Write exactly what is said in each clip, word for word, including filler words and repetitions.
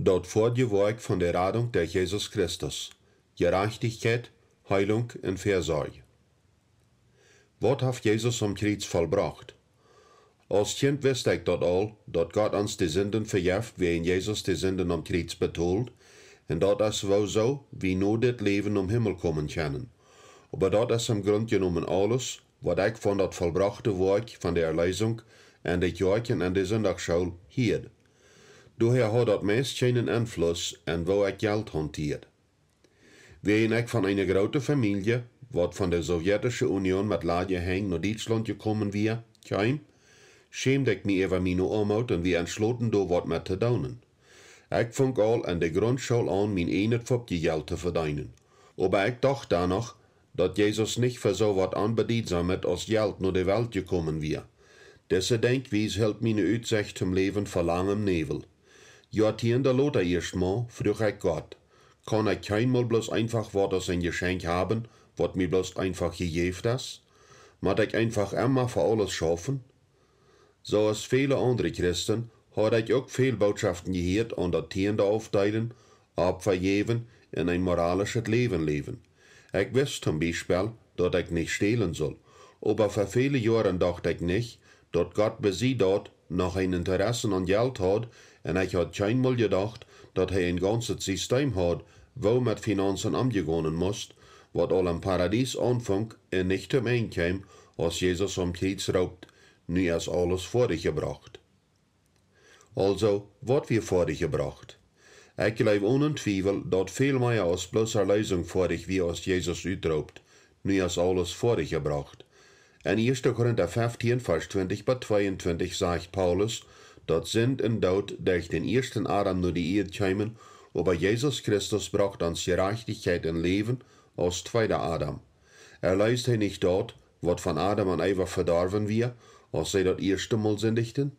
Daut foadje Woakj von de Radunk derch Jesus Christus, Jerajchtichkjeit, Heelunk un Väasorj. Waut haft Jesus aum Kjriez vollbrocht? Aus Kjint wist ekj daut aul, daut Gott ons de Sinden vejeft, wäajen Jesus de Sinden aum Kjriez betold, un daut es woo soo wie no dit Läwen nom Himmel komen kjennen. Oba daut es em Grunt jenomen aules, waut ekj von daut vollbrochte Woakj von de Erleesunk en de Kjoakjen un de Sindachschool hieed. Doahäa haud daut meist kjeenen Enfluss en woo ekj Jelt hauntieed. Wäajen ekj von eene groote Famielje, waut von de Sowjetische Union met ladje Henj no Dietschlaunt jekomen wia, kjeem, schämd ekj mie äwa miene Oamoot un wia entschloten, doa waut met to doonen. Ekj funk aul en de Grundschool aun, mien ieejnet Fuppjejelt to vedeenen. Oba ekj docht doa noch, daut Jesus nich fa soo waut Onbediedsomet aus Jelt no de Welt jekomen wia. Dise Denkjwies hilt miene Utsecht toom Läwen fa lang em Näwel. Joatiende lota ieescht mol fruach ekj Gott: Kaun ekj kjeenmol bloos eenfach waut aus een Jeschenkj haben, waut mie bloos eenfach jejäft es? Mott ekj eenfach emma fa aules schaufen? Soo aus väle aundre Christen haud ekj uk väl Bootschoften jehieet aun daut Tieende aufdeelen, Opfa jäwen un een moralischet Läwen läwen. Ekj wist toom Biespel, daut ekj nich stälen sull, oba fa väle Joaren docht ekj nich, daut Gott besied daut noch een Interesse aun Jelt haud, un ekj haud kjeenmol jedocht, daut hee een gaunzet Sistem haud, woo met Finaunzen omjegonen must, waut aul em Paradies aunfunk un nich toom Enj kjeem, aus Jesus aum Kjriez roopt: Nu es aules foadich jebrocht. Aulsoo, waut wia foadich jebrocht? Ekj jleew onen Twiewel, daut väl mea aus bloos Erleesunk foadich wia, aus Jesus utroopt: Nu es aules foadich jebrocht. En ieeschte Korinta feftieen, Varsch twintich bat tweeuntwintich sajcht Paulus, daut Sind un Doot derch dän ieeschten Adam no de Ieed kjeemen, oba Jesus Christus brocht ons Jerajchtichkjeit un Läwen aus tweeda Adam. Erleest hee nich daut, waut von Adam un Eva vedorwen wia, aus see daut ieeschte Mol sindichten?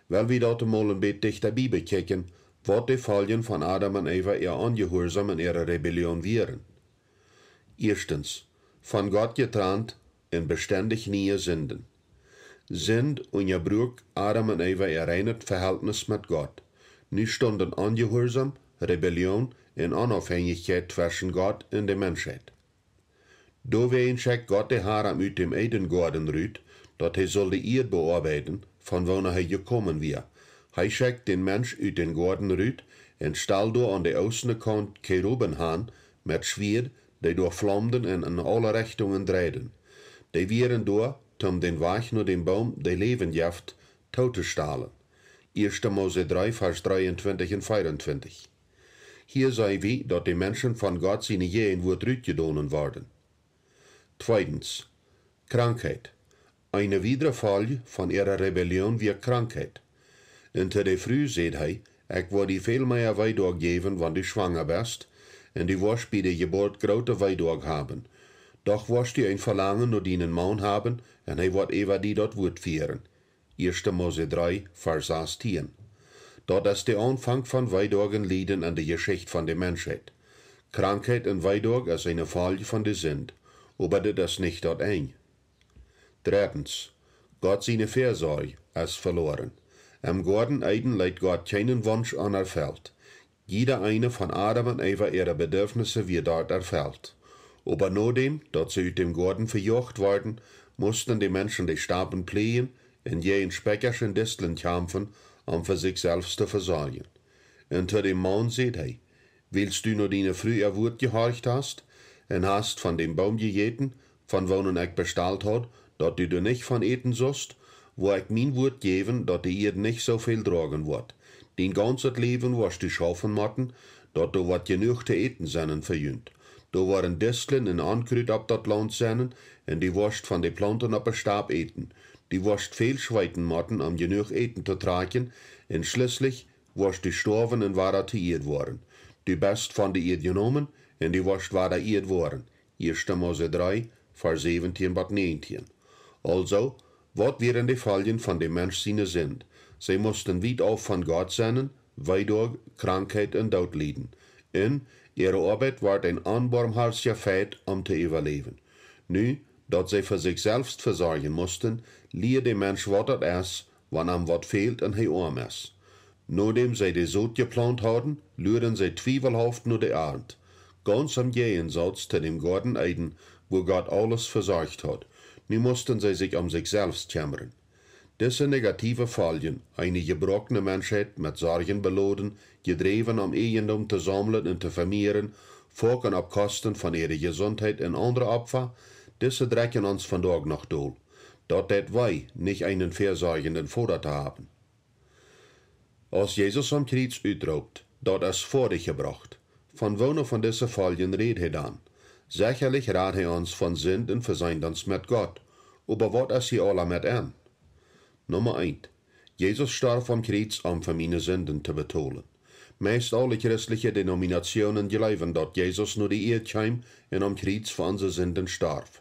Well wie daut mol een bät dichta bie bekjikjen, waut de Foljen von Adam un Eva äa Onjehuarsaum un äare Rebellion wieren. Ieeschtens, von Gott jetrant un bestendich niee Sinden. Sind unjabruak Adam un Eva äa reinet Veheltnis met Gott. Nu stunden Onjehuarsaum, Rebellion un Onaufhänjichkjeit tweschen Gott un de Menschheit. Doawäajen schekjt Gott de Har am ut däm Edengoaden rut, daut hee sull de Ieed beoabeiden, von woona hee jekomen wia. Hee schekjt dän Mensch ut dän Goaden rut un stald doa aun de oostne Kaunt Cheruben han met Schwieed, dee doa flaumden un en aule Rechtungen dreiden. Dee wieren doa, toom dän Wajch no däm Boom, dee Läwen jeft, tootostalen. Ieeschte Mose dree, Varsch dreeuntwintich un veeruntwintich. Hia seenen wie, daut de Menschen von Gott siene Jäajenwuat rutjedonen worden. Tweedens, Krankheit. Eene wiedre Folj von äare Rebellion wia Krankheit. Un to de Fru säd hee: Ekj woa die väl mea Weedoag jäwen, wan du schwanga best, un du woascht bie de Jeburt groote Weedoag haben. Doch woascht du een Velangen no dienen Maun haben, un hee woat äwa die daut Wuat fieren. Ieeschte Mose dree, Varsch sastieen. Daut es de Aunfank von Weedoag un Lieden en de Jeschicht von de Menschheit. Krankheit un Weedoag es eene Folj von de Sind, oba dit es nich daut Enj. Dreddens, Gott siene Väasorj es veloaren. Em Goaden Eden leet Gott kjeenen Wunsch onerfelt. Jieda eene von Adam un Eva äare Bedürfnisse wia doa erfelt. Oba nodäm, daut see ut däm Goaden vejoacht worden, musten de Menschen de Stapen pläajen un jäajen Spikjasch un Distlen kjamfen, om fa sikj selfst to vesorjen. Un to däm Maun säd hee: Wiels du no diene Fru äa Wuat jehorcht hast, un hast von däm Boom jejäten, von woonen ekj bestalt haud, daut du doa nich von äten sust, woa ekj mien Wuat jäwen, daut de Ieed nich soo väl droagen woat. Dien gaunzet Läwen woascht du schaufen motten, daut doa woat jenuach to äten sennen fa junt. Doa woaren Distlen un Onkrut opp daut Launt sennen, un du woascht von de Plaunten oppe Stap äten. Du woascht väl schweeten motten, om jenuach Äten to trakjen, un schlieslich woascht du stoawen un wada to Ieed woaren. Du best von de Ieed jenomen, un du woascht wada Ieed woaren. Ieeschte Mose dree, Varsch säwentieen bat näajentieen. Aulsoo, waut wieren de Foljen von däm Mensch siene Sind? See musten wiet auf von Gott sennen, Weedoag, Krankheit un Doot lieden. Un äare Oabeit wort een onboamhoatja Feit, om to äwaläwen. Nu, daut see fa sikj selfst vesorjen musten, lieed de Mensch, waut daut es, wan am waut fält un hee oam es. Nodäm see de Sot jeplaunt hauden, luaden see twiewelhauft no de Arnt. Gaunz em Jäajensauz to däm Goaden Eden, wua Gott aules vesorcht haud. Nu musten see sikj om sikj selfst kjemmren. Dise negative Foljen, eene jebroakne Menschheit met Sorjen beloden, jedräwen om Ieejendom to saumlen un to vemieren, foaken opp Kosten von äare Jesuntheit un aundre Opfa, dise drekjen ons vondoag noch dol. Daut deit wee, nich eenen väasorjenden Voda to haben. Aus Jesus aum Kjriez utroopt: "Daut es foadich jebrocht", von woone von dise Foljen räd hee dan? Sechalich rad hee ons von Sind un veseend ons met Gott. Oba waut es hia aula met en? Numma eent. Jesus storf aum Kjriez, om fa miene Sinden to betolen. Meist aule christliche Denominationen jleewen, daut Jesus no de Ieed kjeem un aum Kjriez fa onse Sinden storf.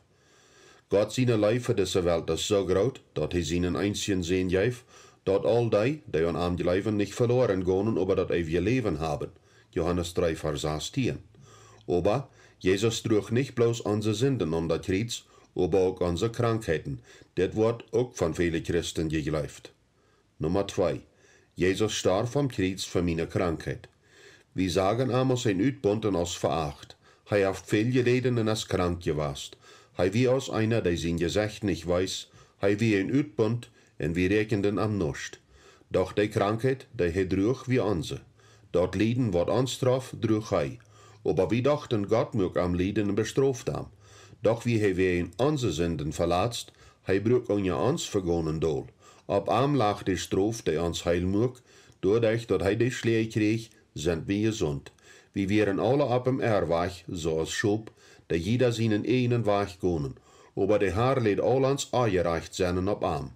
Gott siene Leew fa dise Welt es soo groot, daut hee sienen eensjen Sän jeef, daut aul dee, dee aun am jleewen, nich veloaren gonen, oba daut eewje Läwen haben. Johanes dree, Varsch sastieen. Oba Jesus druach nich bloos onse Sinden aun daut Kjriez, oba uk onse Krankheiten. Dit woat uk von väle Christen jejleeft. Numma twee. Jesus storf aum Kjriez fa miene Krankheit. Wie sagen am aus een Utbunt un aus veacht. Hee haft väl jeläden un es krank jewast. Hee wia aus eena, dee sien Jesecht nich wees. Hee wia een Utbunt un wie räakjenden am nuscht. Doch dee Krankheit, dee hee druach, wia onse. Daut Lieden, waut ons trof, druach hee. Oba wie dochten, Gott muak am lieden un bestroft am. Doch wia hee wäajen onse Sinden veletzt, hee bruak unja ons vegonen dol. Opp am lach de Strof, dee ons heel muak. Doaderch daut hee de Schläaj kjrieech, sent wie jesunt. Wie wieren aula opp däm Errwajch, soo aus Schop, dee jieda sienen ieejnen Wajch gonen. Oba de Har läd aul ons Onjerajchtsennen opp am.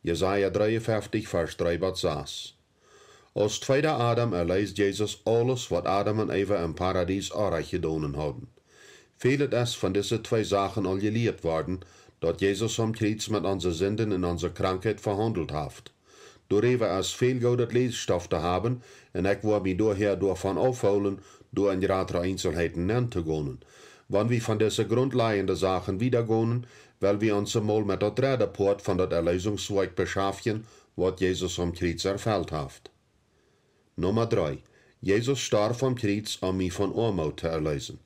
Jesaja dreeunfeftich, Varsch dree bat sas. Aus tweeda Adam erleest Jesus aules, waut Adam un Eva em Paradies orrajcht jedonen hauden. Väl es von dise twee Sachen aul jelieet worden, daut Jesus aum Kjriez met onse Sinden un onse Krankheit vehaundelt haft. Doaräwa es väl goodet Lässtoff to haben, un ekj woa mie doahäa doavon aufhoolen, doa en jratre Eenselheiten nenn to gonen. Wan wie von dise grundlajende Sachen wieda gonen, well wie ons emol met daut dredde Poat von daut Erleesungswoakj beschaftjen, waut Jesus aum Kjriez erfelt haft. Numma dree. Jesus storf aum Kjriez, om mie von Oamoot to erleesen.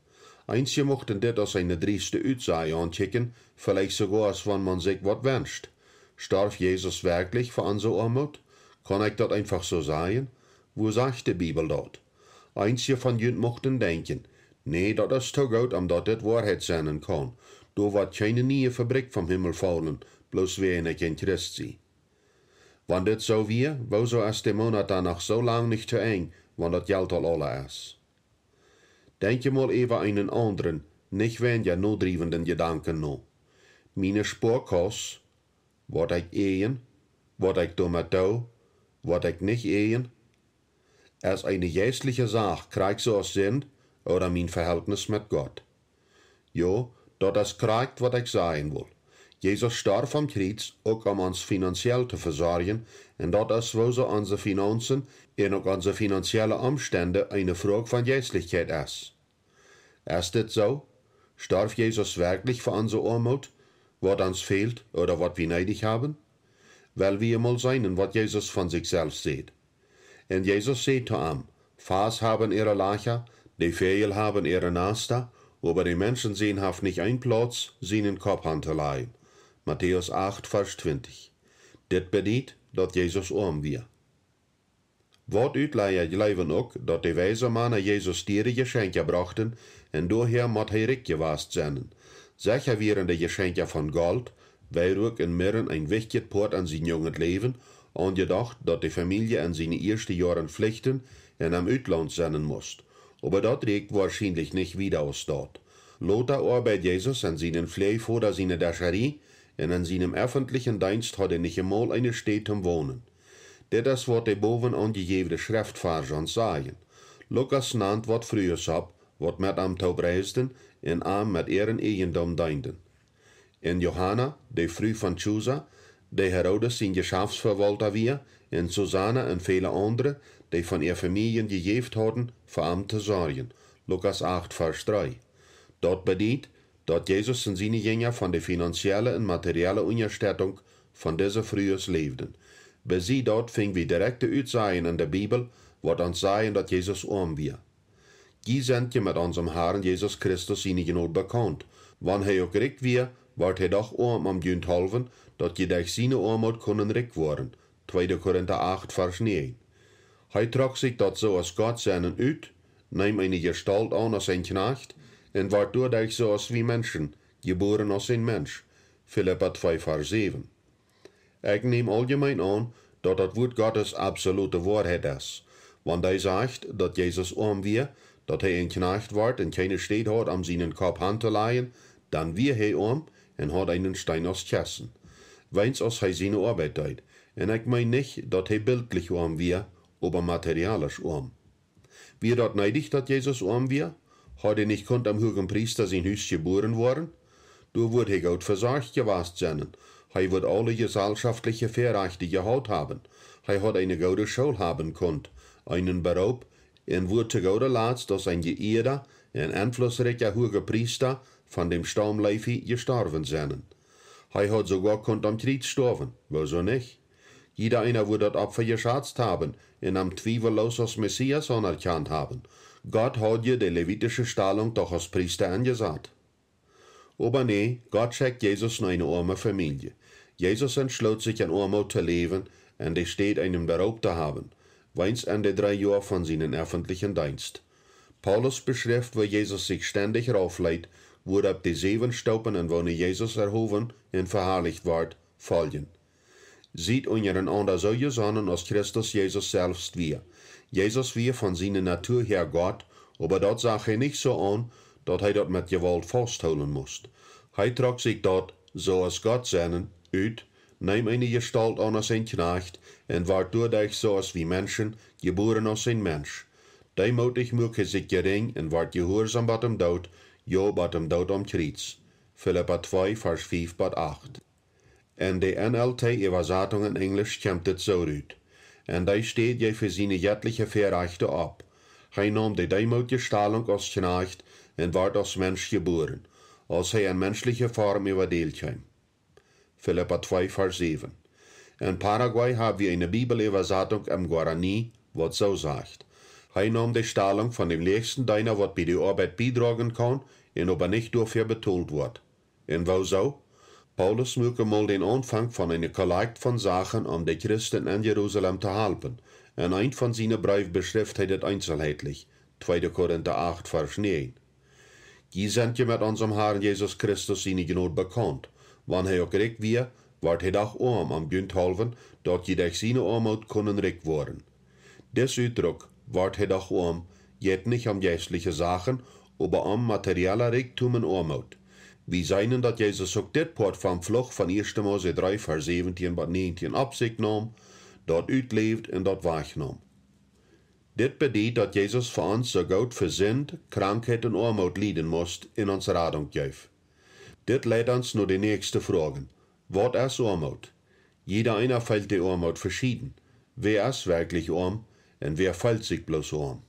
Eenje muchten dit aus eene drieste Utsaj aunkjikjen, veleicht soogoa aus wan maun sikj waut wenscht. Storf Jesus werkjlich fa onse Oamoot? Kaun ekj daut eenfach soo sajen? Woo sajcht de Bibel daut? Eenje von junt muchten denkjen: "Nä, daut es too goot, om daut dit Woarheit sennen kaun. Doa woat kjeene niee Fabrikj vom Himmel faulen, bloos wäajen ekj een Christ sie." Wan dit soo wia, wuarom es de Moonat dan noch soo lang nich to Enj, wan daut Jelt aul aula es? Denkj emol äwa eenen aundren, nich weinja nodriewenden Jedanken no. Miene Spoakauss, waut ekj äjen, waut ekj doamet doo, waut ekj nich äjen, es eene jeistliche Sach, krakjt soo aus Sind ooda mien Vehältnis met Gott. Jo, daut es krakjt, waut ekj sajen wull. Jesus storf aum Kjriez, uk om ons finanziell to vesorjen, un daut es, wuarom onse Finanzen un uk onse finanzielle Omstend eene Froag von Jeistlichkjeit es. Es dit soo? Storf Jesus werkjlich fa onse Oamoot, waut ons fält ooda waut wie needich haben? Well wie emol seenen, waut Jesus von sikj selfst sajcht. Un Jesus säd to am: "Fas haben äare Lacha, de Väajel haben äare Nasta, oba de Menschensän haft nich een Plauz, sienen Kopp han to lajen." Matäus acht, Varsch twintich. Dit bediet, daut Jesus oam wia. Waut Utlaja jleewen uk, daut de weise Mana Jesus diere Jeschenkja brochten, un doahäa mott hee rikj jewast sennen. Secha wieren de Jeschenkja von Golt, Weiruak un Mirren een wichtjet Poat aun sien junget Läwen, aunjedocht, daut de Famielje en siene ieeschte Joaren flichten un em Utlaunt sennen must. Oba daut rieekjt woarschienlich nich wieda aus daut. Lota oabeid Jesus en sienen Fläajvoda siene Descharie, un en sienem effentlichen Deenst haud hee nich emol eene Städ toom wonen. Dit es, waut de bowen aunjejäwne Schreftvarsch ons sajen. Lukas nant waut Frues opp, waut met am toop reisden un am met äaren Ieejendom deenden. Un Johanna, de Fru von Chusa, dee Herodes sien Jeschaftsvewaulta wia, un Susanna un väle aundre, dee von äa Famieljen jejäft hauden, fa am to sorjen. Lukas acht, Varsch dree. Daut bediet, daut Jesus un siene Jinja von de finanzielle un materielle Unjastettunk von dise Frues läwden. Besied daut finj wie direkte Utsajen en de Bibel, waut ons sajen, daut Jesus oam wia. Jie sent je met onsem Harn Jesus Christus siene Jnod bekaunt. Wan hee uk rikj wia, wort hee doch oam om junthaulwen, daut jie derch siene Oamoot kunnen rikj woaren. Tweede Korinta acht, Varsch näajen. Hee trock sikj daut soo aus Gott sennen ut, neem eene Jestault aun aus een Kjnajcht, un wort doaderch soo aus wie Menschen, jebuaren aus een Mensch. Filippa twee, Varsch säwen. Ekj näm auljemeen aun, daut daut Wuat Gottes absolute Woarheit es. Wan dee sajcht, daut Jesus oam wia, daut hee een Kjnajcht wort un kjeene Städ haud, om sienen Kopp han to lajen, dan wia hee oam un haud eenen Steen aus Kjessen. Weens aus hee siene Oabeit deed. Un ekj meen nich, daut hee biltlich oam wia, oba materialisch oam. Wia daut needich, daut Jesus oam wia? Haud hee nich kunt em Huagenpriesta sien Hus jebuaren woaren? Doa wudd hee goot vesorcht jewast sennen. Hee wudd aule jesellschoftliche Väarajchte jehaut haben. Hee haud eene goode School haben kunt, eenen Beroop, un wudd to gooda Latst aus een jeieeda un enflussrikja Huagepriesta von däm Staum Levi jestorwen sennen. Hee haud soogoa kunt aum Kjriez stoawen, woosoo nich? Jieda eena wudd daut Opfa jeschazt haben un am twiewelloos aus Messias aunerkjant haben. Gott haud je de levitische Stalunk doch aus Priesta enjesat. Oba nä, Gott schekjt Jesus no eene oame Famielje. Jesus entschloot sikj en Oamoot to läwen un de Städ eenen Beroop to haben, weens en de dree Joa von sienen effentlichen Deenst. Paulus beschrift, woo Jesus sikj stendich raufleet, wudd opp de säwen Stoopen, en woone Jesus erhowen un veharlicht wort, foljen. Siet unjarenaunda soo jesonnen aus Christus Jesus selfst wia. Jesus wia von siene Natua häa Gott, oba daut sach hee nich soo aun, daut hee daut met Jewault fausthoolen must. Hee trock sikj daut, soo aus Gott sennen, ut, neem eene Jestault aun aus een Kjnajcht un wort doaderch soo aus wie Menschen, jebuaren aus een Mensch. Deemootich muak hee sikj jerinj un wort jehuarsom bat däm Doot, jo, bat däm Doot aum Kjriez. Filippa twee, Varsch fief bat acht. En de N L T Äwasatunk en Enjlisch kjemt dit soo rut: Un dee städ jeef hee siene jettliche Väarajchte opp. Hee naum de deemootje Stalunk aus Kjnajcht un wort aus Mensch jebuaren, aus hee en menschliche Form äwa de Ieed kjeem. Filippa twee, Varsch säwen. En Paraguay hab wie eene Bibeläwasatunk em Guarani, waut soo sajcht: Hee naum de Stalunk von däm läachsten Deena, waut bie de Oabeit biedragen kaun un oba nich doafäa betolt woat. Un woosoo? Paulus muak emol dän Aunfank von eene Kollekt von Sachen, om de Christen en Jerusalem to halpen. En eent von siene Breew beschrift hee dit eenselheitlich, tweede Korinta acht, Varsch näajen. Jie sent je met onsem Harn Jesus Christus siene Jnod bekaunt. Wan hee uk rikj wia, wort hee doch oam om junthaulwen, daut jie derch siene Oamoot kunnen rikj woaren. Dis Utdruck, wort hee doch oam, jeit nich om jeistliche Sachen, oba om materielle Rikjdom un Oamoot. Wie seenen, daut Jesus uk dit Poat vom Fluch von ieeschte Mose dree, Varsch säwentieen bat näajentieen opp sikj naum, daut utläwd un daut wajchnaum. Dit bediet, daut Jesus fa ons soo goot fa Sind, Krankheit un Oamoot lieden must un ons Radunk jeef. Dit leit ons no de näakjste Froagen: Waut es Oamoot? Jieda eena feelt de Oamoot veschieden. Wäa es werkjlich oam un wäa feelt sikj bloos oam?